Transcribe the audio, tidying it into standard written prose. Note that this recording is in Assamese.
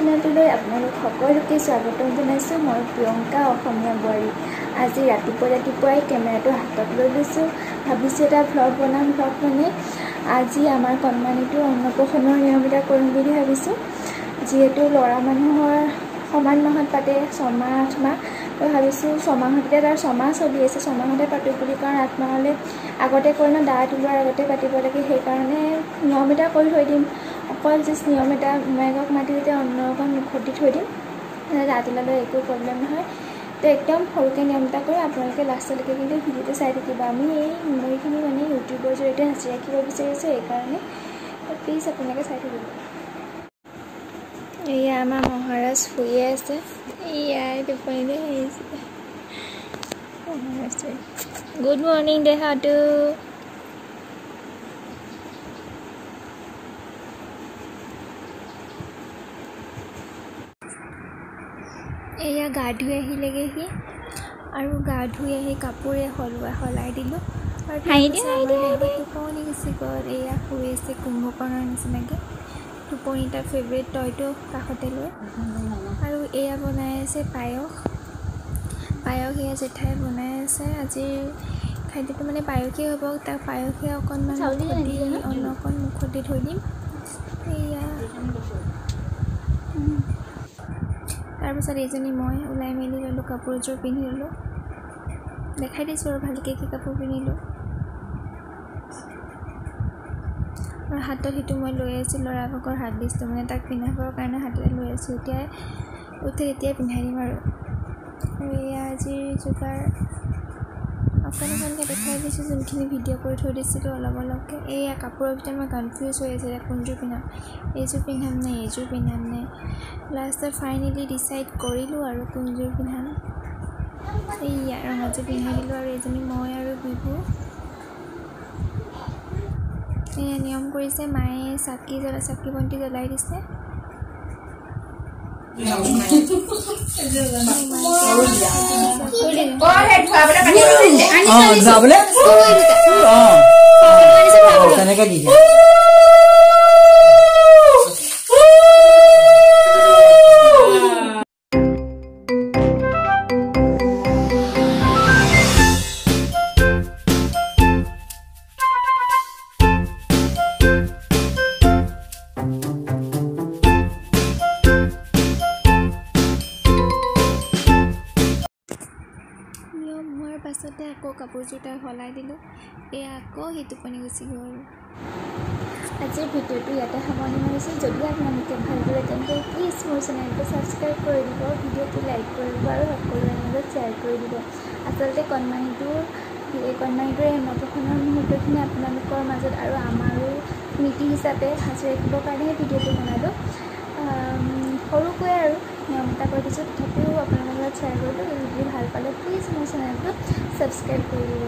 চেনেলটোলৈ আপোনালোক সকলোকে স্বাগতম জনাইছোঁ। মই প্ৰিয়ংকা, অসমীয়া বোৱাৰী। আজি ৰাতিপুৱা ৰাতিপুৱাই কেমেৰাটো হাতত লৈ লৈছোঁ, ভাবিছোঁ এটা ভ্লগ বনাম। ভ্লগ মানে আজি আমাৰ কণমানিটো অন্নপ্ৰাশনৰ নিয়ম এটা কৰিম বুলি ভাবিছোঁ। যিহেতু ল'ৰা মানুহৰ সমান মাহত পাতে, ছমাহ 8 মাহ, তো ভাবিছোঁ ছমাহত, এতিয়া তাৰ ছমাহ চলি আছে, ছমাহতে পাতোঁ বুলি। কাৰণ 8 মাহলৈ আগতে কয় ন, দাঁত ওলোৱাৰ আগতে পাতিব লাগে। সেইকাৰণে নিয়ম এটা কৰি থৈ দিম। অকল জাষ্ট নিয়ম এটা, মোমায়েকক মাতি যেতিয়া অন্ন অকণ মুখত দি থৈ দিম, দাঁত ওলালেও একো প্ৰব্লেম নহয়। তো একদম সৰুকৈ নিয়ম এটা কৰি আপোনালোকে লাষ্টলৈকে কিন্তু ভিডিঅ'টো চাই থাকিব। আমি এই মেমৰিখিনি মানে ইউটিউবৰ জৰিয়তে সাঁচি ৰাখিব বিচাৰিছোঁ, সেইকাৰণে প্লিজ আপোনালোকে চাই থাকিব। এয়া আমাৰ মহাৰাজ শুইয়ে আছে। এয়াই টোপনিতে আহিছে। গুড মৰ্ণিং দেহাটো। এয়া গা ধুই আহিলেগৈ সি আৰু গা ধুই আহি কাপোৰে সলোৱা সলাই দিলোঁ আৰু টোপনি গুচি গ'ল। এয়া শুই আছে কুম্ভকৰ্ণৰ নিচিনাকৈ টোপনি, তাৰ ফেভৰেট টয়টো কাষতে লৈ। আৰু এয়া বনাই আছে পায়স। পায়স এয়া জেঠাই বনাই আছে। আজিৰ খাদ্যটো মানে পায়সেই হ'ব। তাক পায়সে অকণমান দি অন্ন অকণ মুখত দি থৈ দিম। এয়া তাৰপিছত এইজনী মই ওলাই মেলি ল'লোঁ, কাপোৰ এযোৰ পিন্ধি ল'লোঁ। দেখাই দিছোঁ আৰু ভালকৈ কি কাপোৰ পিন্ধিলোঁ। আৰু হাতত সেইটো মই লৈ আছোঁ ল'ৰা ভাগৰ হাত দিছোঁ, মানে তাক পিন্ধাবৰ কাৰণে হাততে লৈ আছোঁ। এতিয়াই উঠে তেতিয়াই পিন্ধাই দিম আৰু। আৰু এয়া আজিৰ যোগাৰ অকণ অকণকৈ দেখাই দিছোঁ, যোনখিনি ভিডিঅ' কৰি থৈ দিছিলোঁ অলপ অলপকৈ। এইয়া কাপোৰৰ ভিতৰত মই কনফিউজ হৈ আছিলোঁ, কোনযোৰ পিন্ধাম, এইযোৰ পিন্ধাম নে এইযোৰ পিন্ধাম নে। লাষ্টত ফাইনেলি ডিচাইড কৰিলোঁ আৰু কোনযোৰ পিন্ধাম। এইয়া ৰঙাযোৰ পিন্ধাই দিলোঁ। আৰু এজনী মই আৰু বিভু। এয়া নিয়ম কৰিছে মায়ে, চাকি জ্বলাই, চাকি বন্তি জ্বলাই দিছে। তেনেকে দি নিয়ম হোৱাৰ পাছতে আকৌ কাপোৰযোৰ তাক সলাই দিলোঁ। এয়া আকৌ সি টোপনি গুচি গ'ল। আজিৰ ভিডিঅ'টো ইয়াতে সামৰণি মাৰিছোঁ। যদি আপোনালোকে ভাল পালে তেন্তে প্লিজ মোৰ চেনেলটো ছাবস্ক্ৰাইব কৰি দিব, ভিডিঅ'টো লাইক কৰিব আৰু সকলোৰে মাজত শ্বেয়াৰ কৰি দিব। আচলতে কণমানিটোৰ এই অন্নপ্ৰাশনৰ মুহূৰ্তখিনি আপোনালোকৰ মাজত আৰু আমাৰো স্মৃতি হিচাপে সাঁচি ৰাখিবৰ কাৰণেহে ভিডিঅ'টো বনালোঁ। সৰুকৈ আৰু নিয়ম এটা কৰি দিছোঁ, তথাপিও আপোনালোকৰ লগত শ্বেয়াৰ কৰিলোঁ। যদি ভাল পালে প্লিজ মোৰ চেনেলটো ছাবস্ক্ৰাইব কৰি দিব।